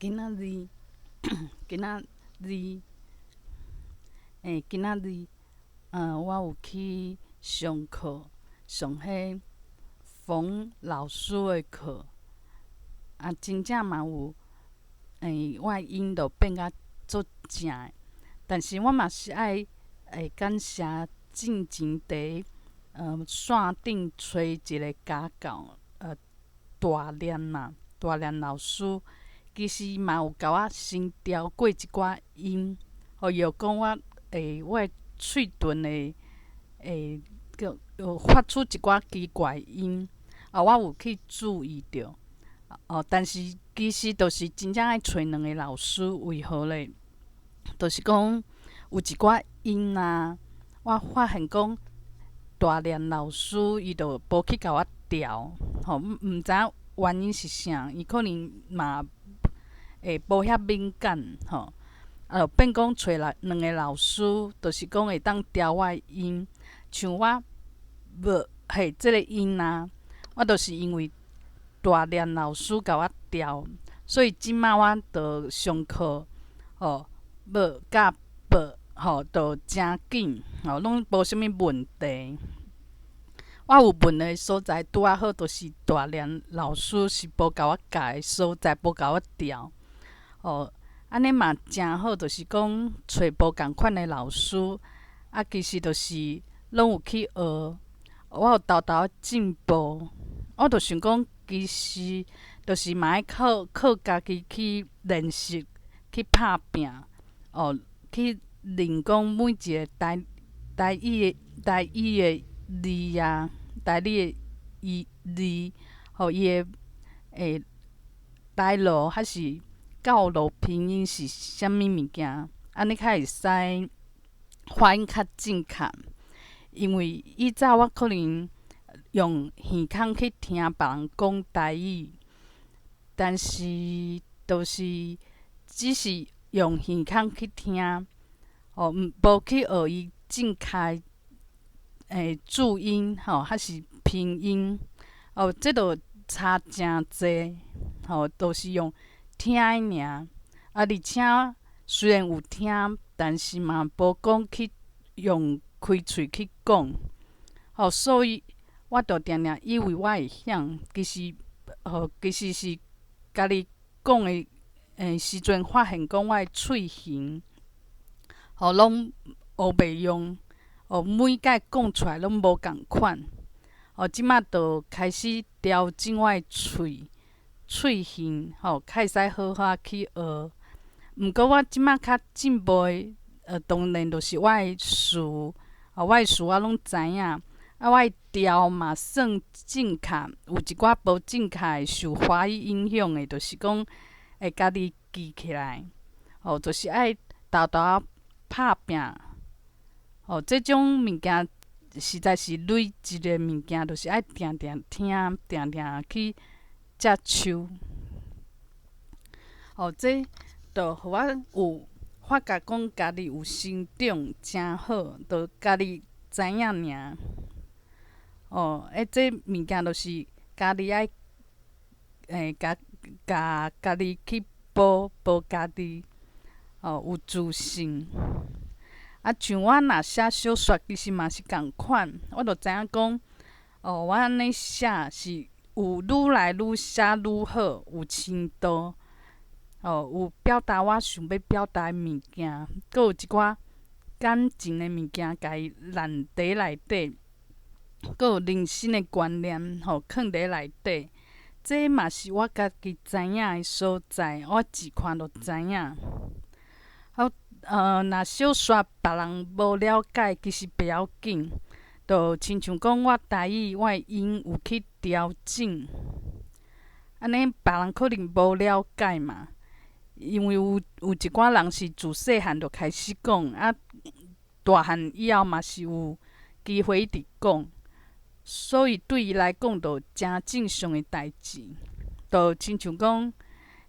今仔日，我有去上課，上彼馮老師的課，啊，真正嘛有，我的音就變甲足正的，但是我嘛是愛感謝進前佇線頂揣一个家教，大念嘛，大念老師，其實嘛有共我先調過一寡音，予伊有講我的喙唇會叫有發出一寡奇怪音，啊，我有去注意著，哦，但是其實就是真正愛揣兩个老師，為何咧？就是講有一寡音啊，我發現講大念老師伊就無去共我調，吼，毋知影原因是啥，伊可能嘛會無遐敏感，吼，啊，就變講揣來兩个老師，就是講會當調我的音，像我無嘿，這个音啊，我就是因為大念老師共我調，所以這擺我就上課，吼，無佮報，吼，就誠緊，吼，攏無啥物問題。我有問的所在，拄仔好就是大念老師是無共我教的所在，無共我調，吼，按呢嘛誠好，就是講揣無仝款的老師，啊，其實就是攏有去學，我有沓沓仔進步。我就想講，其實就是嘛愛靠靠家己去練習，去拍拚，哦，去認講每一个台語的字啊，台語的伊字，予伊的台羅還是教羅拼音是啥物物件，按呢較會使發音較正確。因為以早我可能用耳孔去聽別人講台語，但是就是只是用耳孔去聽，哦，無去學伊正確注音吼，還是拼音，哦，這就差誠濟，吼，都是用聽的爾，啊，而且雖然有聽，但是嘛無講去用開喙去講，吼，所以我就定定以為我會曉，其實吼，其實是家己講的時陣，發現講我的喙型，吼，攏烏白用，哦，每擺講出來攏無仝款，哦，這擺就開始調整我的喙型，吼，較會使好好去學。毋過我這擺較進步的，當然就是我的詞，哦，我的詞我攏知影，啊，我的調嘛算正確，有一寡無正確的受華語影響的，就是講會家己記起來，哦，就是愛沓沓仔拍拚，哦，這種物件實在是累積的物件，就是愛定定聽，定定去接觸，哦，這就予我有發覺講家己有成長誠好，就家己知影爾。哦，這物件就是家己愛，共共家己去補補家己，哦，有自信。啊，像我若寫小說，其實嘛是仝款，我就知影講，哦，我按呢寫是有愈來愈寫愈好，有深度，哦，有表達我想欲表達的物件，閣有一寡感情的物件，共伊攬佇內底，閣有人生的觀念，吼，囥佇內底。這嘛是我家己知影的所在，我一看就知影。好，若小說別人無了解，其實袂要緊，就親像講我台語，我的音有去調整，按呢別人可能無了解嘛，因為有一寡人是自細漢就開始講，啊，大漢以後嘛是有機會一直講，所以對伊來講就誠正常的代誌，就親像講，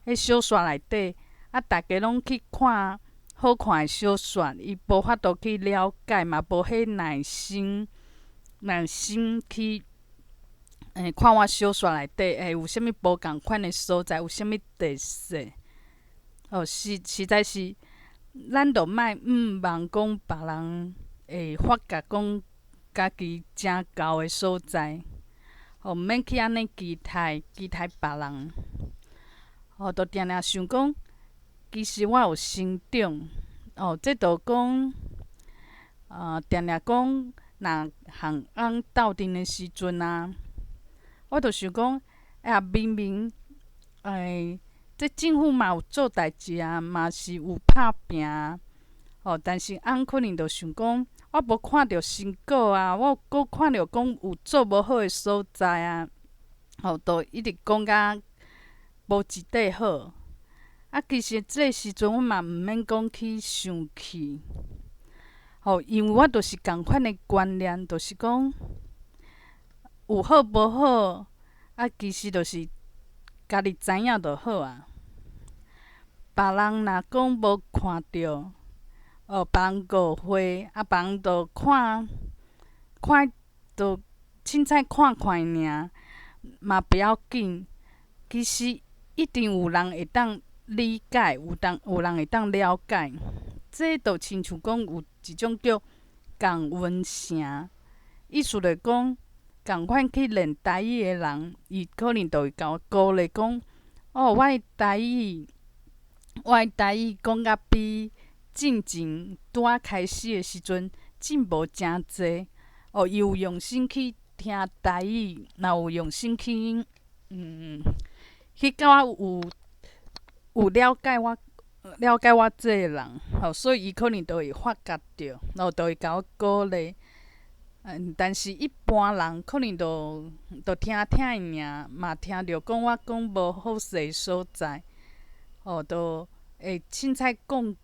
彼小說內底，啊，大家攏去看好看的小說，伊無法度去了解，嘛無彼耐心耐心去看我小說內底，有啥物無仝款的所在，有啥物特色。哦，實在是，咱就莫毋望講別人會發覺講家己誠𠢕的所在，吼，毋免去按呢期待期待別人。吼，就定定想講，其實我有成長，哦，這就講，定定講，若和翁鬥陣的時陣啊，我就想講，哎呀，明明，這政府嘛有做代誌啊，嘛是有拍拚啊，吼，但是翁可能就想講，我無看著成果啊，我閣看著講有做無好的所在啊，吼，就一直講甲無一塊好。啊，其實這个時陣我嘛毋免講去生氣，吼，因為我就是仝款的觀念，就是講有好無好，啊，其實就是家己知影就好啊。別人若講無看著，哦，別人誤會，啊，別人就看看就凊彩看看爾，嘛不要緊。其實一定有人會當理解，有人會當了解。這就親像講有一種叫共溫層，意思就是講，仝款去練台語的人，伊可能就會共我鼓勵講：哦，我的台語講甲比進前拄仔開始的時陣進步誠濟。哦，伊有用心去聽台語，若有用心去，去甲我有了解我這个人，吼，所以伊可能就會發覺著，然後就會共我鼓勵。但是一般人可能就聽聽爾，嘛聽著講我講無好勢的所在，吼，就會凊彩講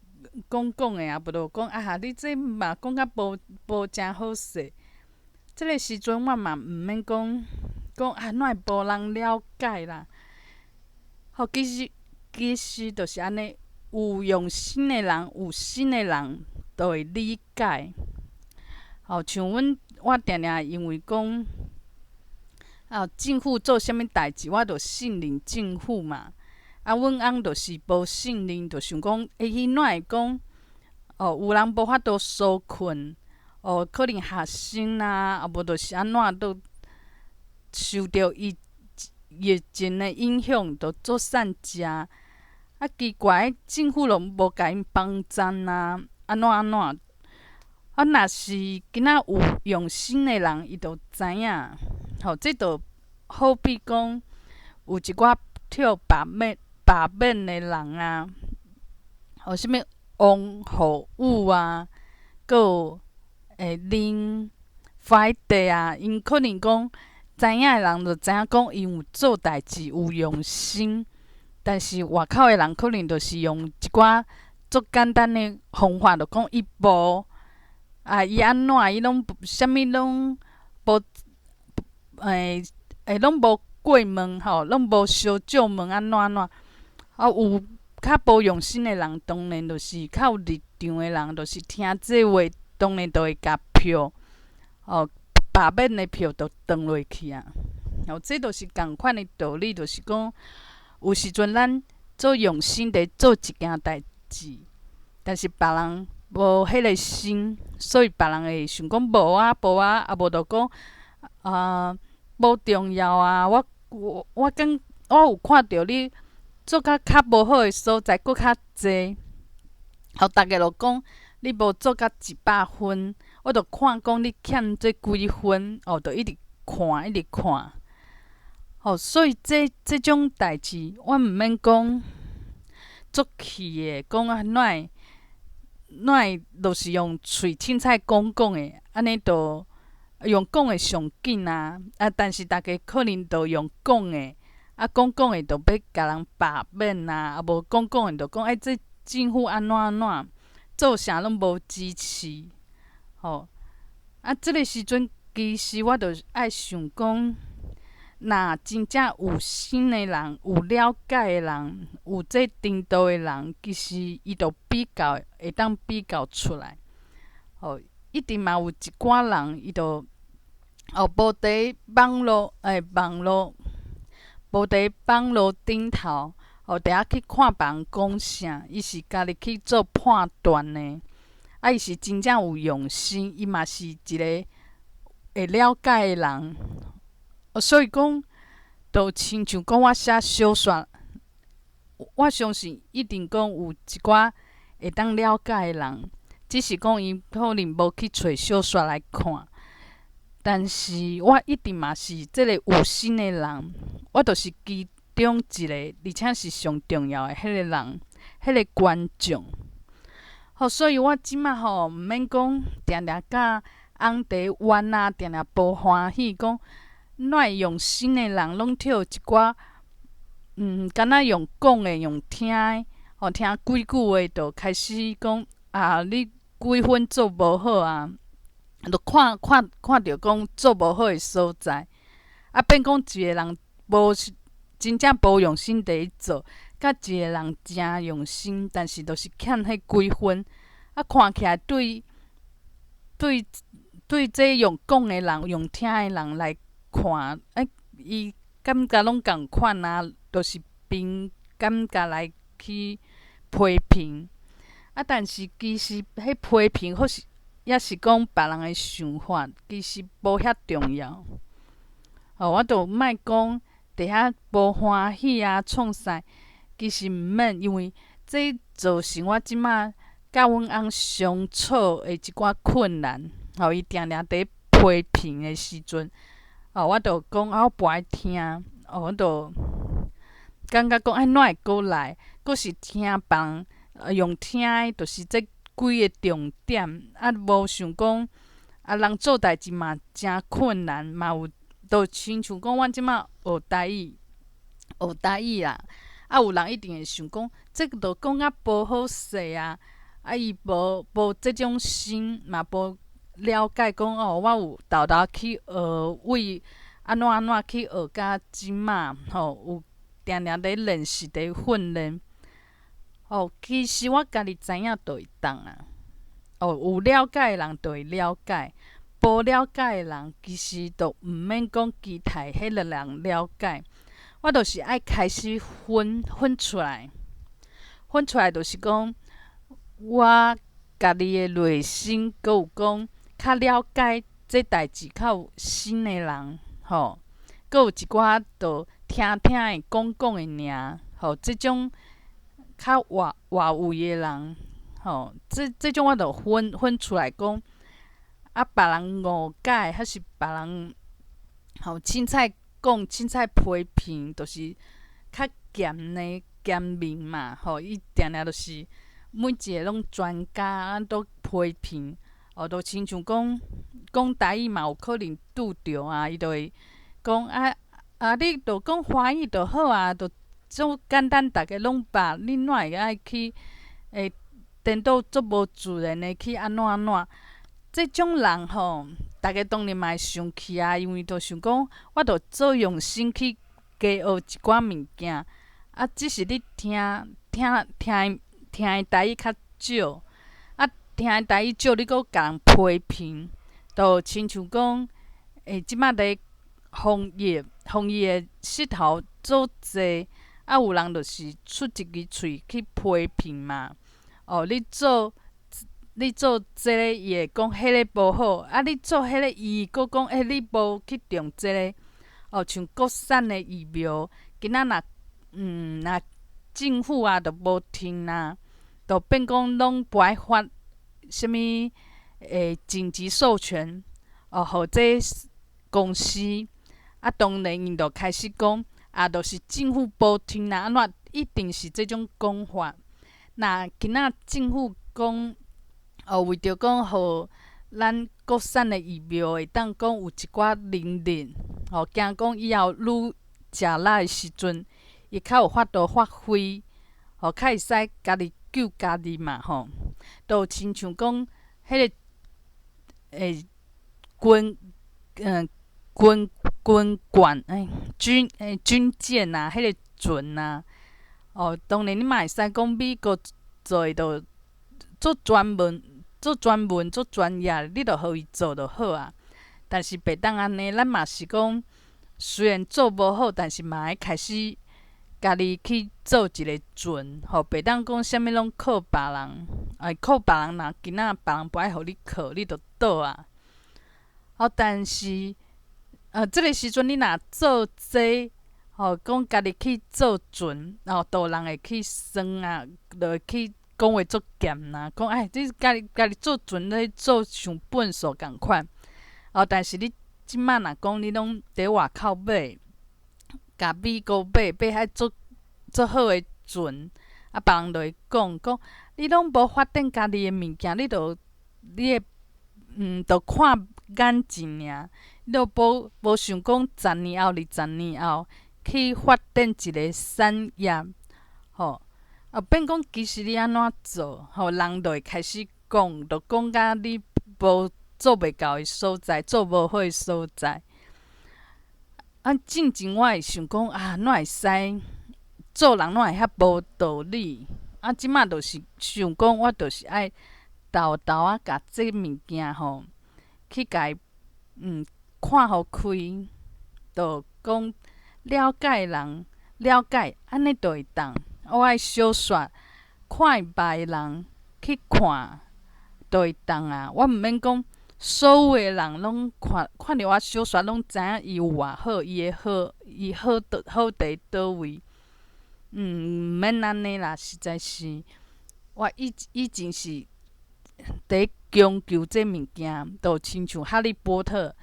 講講的啊，無就講啊，你這嘛講甲無誠好勢。這个時陣我嘛毋免講講啊，哪會無人了解啦？吼，其實就是按呢，有用心的人，有心的人，就會理解。吼，像阮，我定定因為講，啊，政府做啥物代誌，我就信任政府嘛。啊，阮翁就是無信任，就想講，欸，伊哪會講，哦，有人無法度紓困，哦，可能學生啊，啊無就是按怎都受著伊疫情的影響，就足散食。啊，奇怪，政府攏無共𪜶幫贊啊，按怎按怎？啊，若是囡仔有用心的人，伊就知影。吼，這就好比講，有一寡跳罷免的人啊，吼，啥物王浩宇啊，閣有林懷德啊，𪜶可能講知影的人就知影講，𪜶有做代誌，有用心。但是外口的人可能就是用一寡足簡單的方法，就講伊無啊，伊按怎，伊攏啥物攏無，攏無過問吼，攏無相借問按怎按怎。啊，有較無用心的人，當然就是較有立場的人，就是聽這話，當然就會共票，哦，罷免的票就斷落去啊。哦，這就是仝款的道理，就是講，有時陣咱做用心佇做一件代誌，但是別人無彼个心，所以別人會想講無啊無啊，啊無就講啊無重要啊。我有看著你做甲較無好的所在，閣較濟，予逐家就講你無做甲100分，我就看講你欠這幾分，哦，就一直看，一直看。吼，所以這種代誌，我毋免講足氣的，講啊哪會哪會，就是用喙凊彩講講的，按呢就用講的上緊啊！啊，但是逐家可能就用講的，啊講講的就欲共人罷免啊，啊無講講的就講欸，這政府按怎按怎，做啥攏無支持，吼！啊，這个時陣其實我就愛想講，若真正有心的人，有了解的人，有這程度的人，其實伊就比較會當比較出來。吼，一定嘛有一寡人，伊就哦無佇網路，網路無佇網路頂頭，哦，伫遐去看別人講啥，伊是家己去做判斷的。啊，伊是真正有用心，伊嘛是一個會了解的人。所以講，就親像講我寫小說，我相信一定講有一寡會當了解的人，只是講伊可能無去揣小說來看。但是我一定嘛是這個有心的人，我就是其中一個，而且是上重要的彼個人，彼個觀眾。吼，所以我這馬吼毋免講定定佮翁佇冤啊，定定無歡喜，講哪會用心的人攏著一寡，敢若用講的、用聽的，吼，聽幾句話就開始講啊，你幾分做無好啊，就看看看著講做無好的所在，啊，變講一個人無真正無用心佇咧做，佮一個人誠用心，但是就是欠彼幾分，啊，看起來對對對，這用講的人、用聽的人來看，欸，伊感覺攏仝款啊，就是憑感覺來去批評，啊，但是其實彼批評或是抑是講別人的想法，其實無遐重要。哦，我就莫講佇遐無歡喜啊，創啥，其實毋免，因為這造成我這馬佮阮翁相處的一寡困難。吼，伊定定佇批評的時陣，哦，我就講啊，我無愛聽，哦，我就感覺講按怎會閣來，閣是聽別人用聽的，就是這幾個重點，啊，無想講啊，人做代誌嘛誠困難，嘛有，就親像講，阮這馬學台語，學台語啦，啊，有人一定會想講，這個就講甲無好勢啊，啊，伊無無這種心，嘛無了解講哦，我有沓沓去學，為按怎按怎去學甲這馬吼，有定定佇練習，佇訓練。哦，其實我家己知影就會當啊。哦，有了解的人就會了解，無了解的人其實就毋免講期待彼個人了解。我就是愛開始分分出來，分出來就是講我家己的內心，閣有講較了解這代誌較有心的人，吼，閣有一寡就聽聽的講講的爾，吼，這種較外外圍的人，吼，這這種我就分分出來講，啊，別人誤解，還是別人吼凊彩講、凊彩批評，就是較嚴的嚴明嘛，吼，伊定定就是每一个攏專家啊，都批評，哦，就親像講講台語嘛，有可能拄著啊，伊就會講啊啊，你就講華語就好啊，就足簡單，逐家攏捌，你哪會愛去會顛倒足無自然的去按怎按怎？這種人吼，逐家當然嘛會生氣啊，因為就想講，我著足用心去加學一寡物件，啊，只是你聽聽聽聽的台語較少，啊，聽的台語少，你閣共人批評，就親像講，欸，這馬佇防疫，防疫的勢頭足濟，啊，有人就是出一支喙去批評嘛，哦，你做你做這个，伊會講彼个無好，啊，你做彼个，伊閣講欸，你無去重這个，哦，像國產的疫苗，今仔若若政府啊，就無停啊，就變講攏無愛發啥物欸緊急授權，哦，予這公司，啊，當然𪜶就開始講，啊，就是政府無停啦，按怎一定是這種講法。若今仔政府講，哦，為著講，予咱國產的疫苗會當講有一寡能力，吼，驚講以後愈食力的時陣，伊較有法度發揮，吼，較會使家己救家己嘛，吼。就親像講，彼个欸軍軍軍艦欸軍欸軍艦啊，彼个船啊，哦，當然你嘛會使講美國做的就足專門、足專門、足專業，你就予伊做就好啊。但是袂當按呢，咱嘛是講，雖然做無好，但是嘛愛開始家己去做一个船，吼，袂當講啥物攏靠別人，哎，靠別人，若今仔別人無愛予你靠，你就倒啊。哦，但是，這个時陣你若做這，吼，講家己去做船，哦，就有人會去算啊，就會去講話足賤啊，講哎，你家己家己做船咧做像糞埽仝款。哦，但是你這擺若講你攏佇外口買，共美國買買彼足足好的船，啊，別人就會講講，你攏無發展家己的物件，你就你的就看眼前爾，你都無無想講十年後、20年後去發展一个產業，吼，啊，變講其實你按怎做，吼，人就會開始講，就講甲你無做袂到的所在，做無好的所在。啊，進前我會想講啊，哪會使做人哪會遐無道理？啊，這擺就是想講，我就是愛沓沓仔共這物件吼，去共伊看予開，就講了解人，了解按呢就會當。我愛小說看會捌的人去看，就會當啊。我毋免講所有的人攏看看著我小說，攏知影伊有偌好，伊的好，伊好佗好佇佗位。毋免按呢啦，實在是我以以前是佇強求這物件，就親像哈利波特，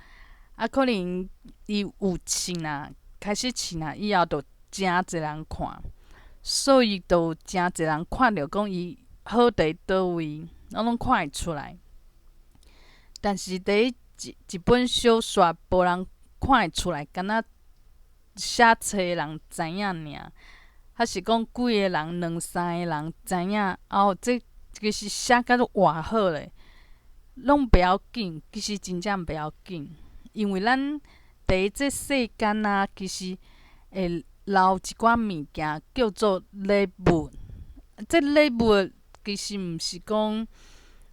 啊，可能伊有穿啊，開始穿啊以後，就誠濟人看，所以就有誠濟人看著講伊好佇佗位，我攏看會出來。但是佇一一本小說，無人看會出來，敢若寫冊的人知影爾，還是講幾個人、兩三個人知影？哦，這其實寫甲偌好咧，攏袂要緊，其實真正袂要緊，因為咱佇這世間啊，其實會留一寡物件叫做禮物。這禮物其實毋是講，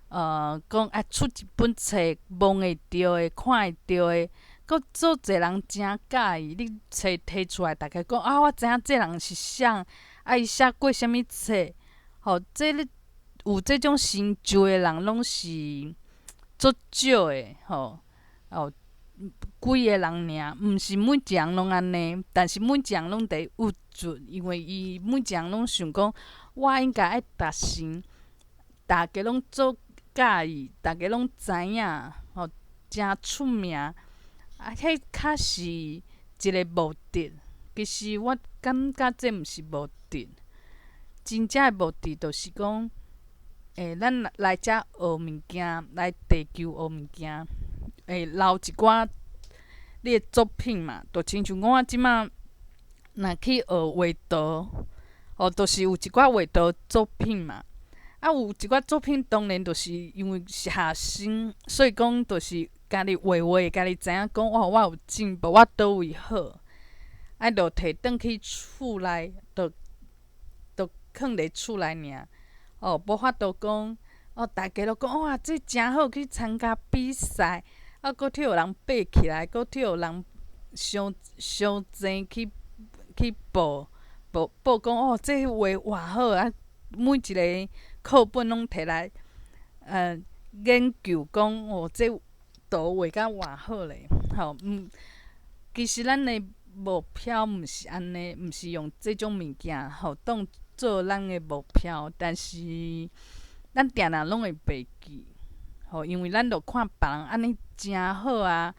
講愛出一本冊，摸會著的、看會著的，閣足濟人誠佮意。你冊提出來，大家講啊，我知影這人是啥，啊，伊寫過啥物冊，吼，這咧有這種成就的人，攏是足少的，吼，哦，幾個人爾，毋是每一人攏按呢，但是每一人攏佇郁卒，因為伊每一人攏想講，我應該愛達成，大家攏足佮意，大家攏知影，吼，誠出名，啊，彼較是一个目的。其實我感覺這毋是目的，真正的目的就是講，咱來遮學物件，來地球學物件，會留一寡你的作品嘛，就親像講我這馬若去學畫圖，哦，就是有一寡畫圖作品嘛。啊，有一寡作品當然就是因為是學生，所以講就是家己畫畫，家己知影講，哦，我有進步，我佗位好，啊，就提轉去厝內，就就囥佇厝內爾。哦，無法度講，哦，大家攏講哇，這誠好去參加比賽，啊，閣去予人爬起來，閣去予人傷傷濟去去報報報講哦，這畫偌好啊！每一个課本攏提來，研究講哦，這圖畫甲偌好咧，吼，其實咱的目標毋是按呢，毋是用這種物件吼當做咱的目標，但是咱定定攏會袂記，吼，因為咱著看別人按呢誠好啊，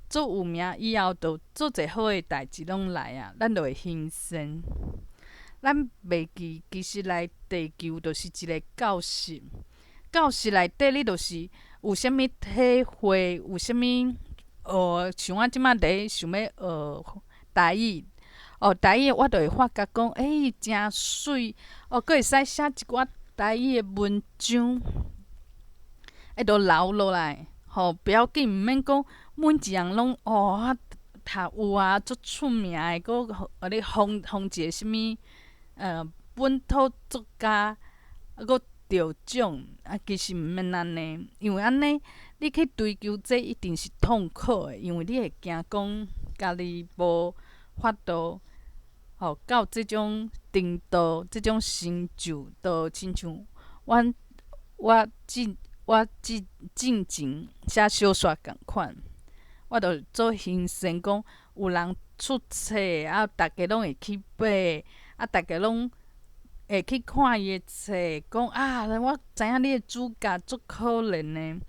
足有名以後，就足濟好的代誌攏來啊，咱就會興盛。咱袂記，其實來地球就是一个教室，教室內底你就是有啥物體會，有啥物學，像我這擺佇想欲學台語，哦，台語我就會發覺講，欸，誠媠，哦，閣會使寫一寡台語的文章，會都留落來，吼，不要緊，毋免講每一項攏哦，讀有啊，足出名的，閣予你封封一个啥物？本土作家，啊，閣得獎，啊，其實毋免按呢，因為按呢，你去追求這一定是痛苦的，因為你會驚講家己無法度，吼，到這種程度，這種成就，都親像阮我進我進進前寫小說仝款，我就做形成講有人出冊啊，逐家攏會去買，啊，逐家攏會去看伊的冊，講啊，我知影你的主角足可憐的，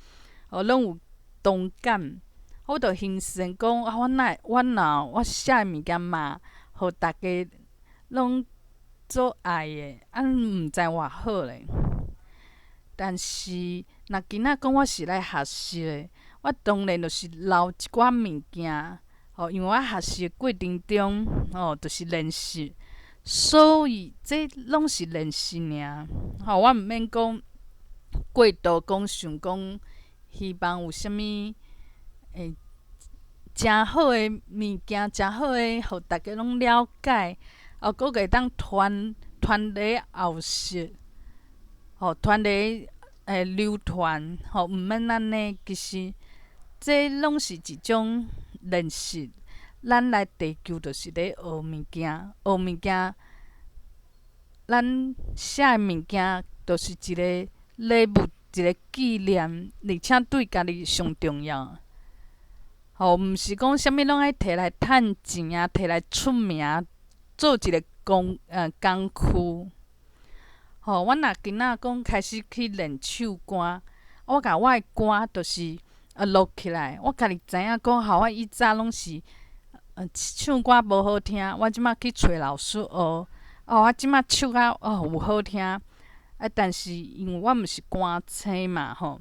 哦，攏有同感。我就形成講啊，我哪會我若我寫的物件嘛，予逐家攏足愛的，啊，毋知偌好咧。但是，若今仔講我是來學習的，我當然就是留一寡物件，吼，因為我學習的過程中，吼，就是練習，所以這攏是練習爾，吼，我毋免講過度講想講，希望有啥物誠好的物件，誠好的，予逐家攏了解，哦，閣會當傳傳咧後世，吼，傳咧流傳，吼，毋免按呢。其實這攏是一種練習。咱來地球就是咧學物件，學物件，咱寫的物件就是一個禮物，一個紀念，而且對家己上重要。吼，毋是講啥物攏愛提來趁錢啊，提來出名，做一個工具。吼，阮若今仔講開始去練唱歌，我共我的歌就是錄起來，我家己知影講，吼，我以早攏是唱歌無好聽，我這馬去揣老師學，哦，我這馬唱甲哦有好聽，啊，但是因為我毋是歌星嘛，吼，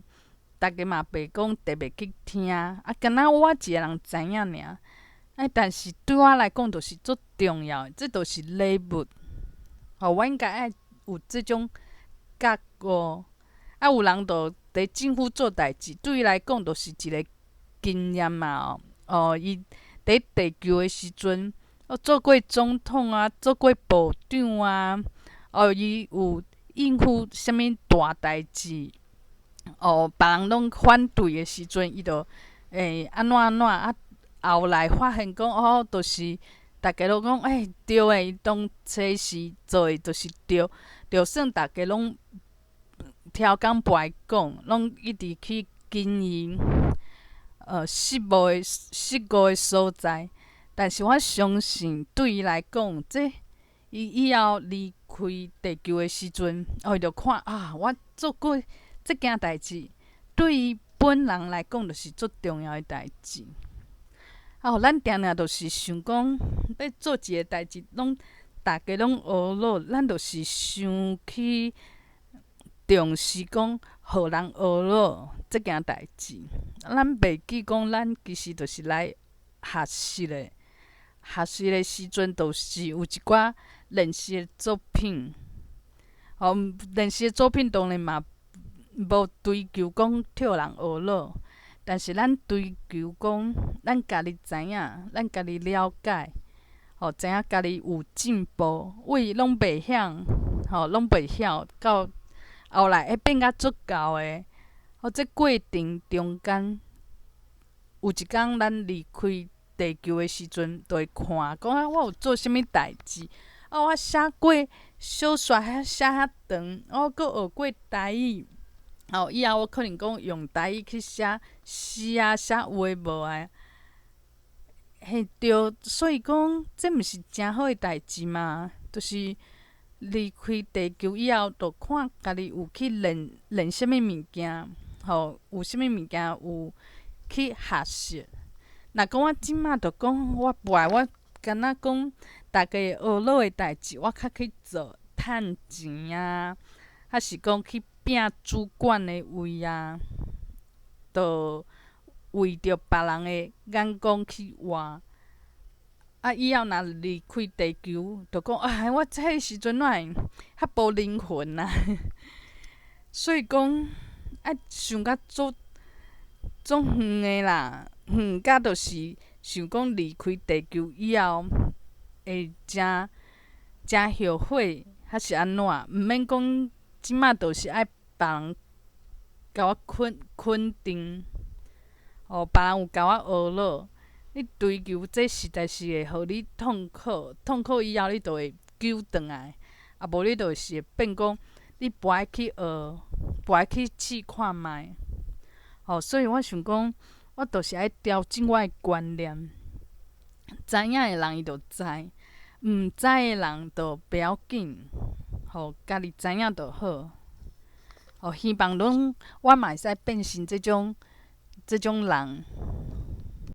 逐家嘛袂講特別去聽，啊，敢若我一個人知影爾，啊，但是對我來講，就是足重要的，這就是禮物，吼，我應該愛有這種覺悟。啊，有人就佇政府做代誌，對伊來講，就是一個經驗嘛，哦，伊佇地球的時陣，哦，做過總統啊，做過部長啊，哦，伊有應付啥物大代誌，哦，別人攏反對的時陣，伊就會按怎按怎啊，後來發現講，哦，就是逐家攏講，欸，對的，伊當初時做的就是對，就算逐家攏超工無愛講，攏一直去經營，失誤的所在。但是我相信，對伊來講，這伊以後離開地球的時陣，哦，伊就看啊，我做過這件代誌，對伊本人來講，就是足重要的代誌。啊，咱定定就是想講，欲做一个代誌，攏逐家攏呵咾，咱就是傷去重視講，予人呵咾這件代誌。咱袂記講，咱其實就是來學習的。學習的時陣，就是有一寡練習的作品。吼，練習的作品當然嘛無追求講予人呵咾，但是咱追求講，咱家己知影，咱家己了解，吼，知影家己有進步，為攏袂曉，吼，攏袂曉，到後來會變甲足夠的。吼，這過程中間，有一工咱離開地球的時陣，就會看講啊，我有做啥物代誌？啊，我寫過小說，遐寫遐長，我閣學過台語。哦，以後我可能講用台語去寫詩啊，寫有的無的。嘿，對，所以講這毋是誠好的代誌嗎？就是離開地球以後，就看家己有去練練啥物物件，吼，有啥物物件有去學習。若講我這馬就講我無愛，我敢若講逐家會呵咾的代誌，我較去做趁錢啊，抑是講去拚主管的位啊，就為著別人的眼光去活。啊，以後若離開地球，就講啊，我這彼時陣哪會較無靈魂啊？所以講愛想甲足足遠的啦，遠甲就是想講離開地球以後會誠誠後悔，抑是按怎？毋免講這馬就是愛別人共我肯定，哦，別人有共我呵咾。你追求這實在是會予你痛苦，痛苦以後你就會糾轉來，啊無你就是會變講，你無愛去學，無愛去試看覓。吼，所以我想講，我就是愛調整我的觀念。知影的人伊就知，毋知的人就袂要緊，吼，家己知影就好。吼，希望攏我嘛會使變成這種人。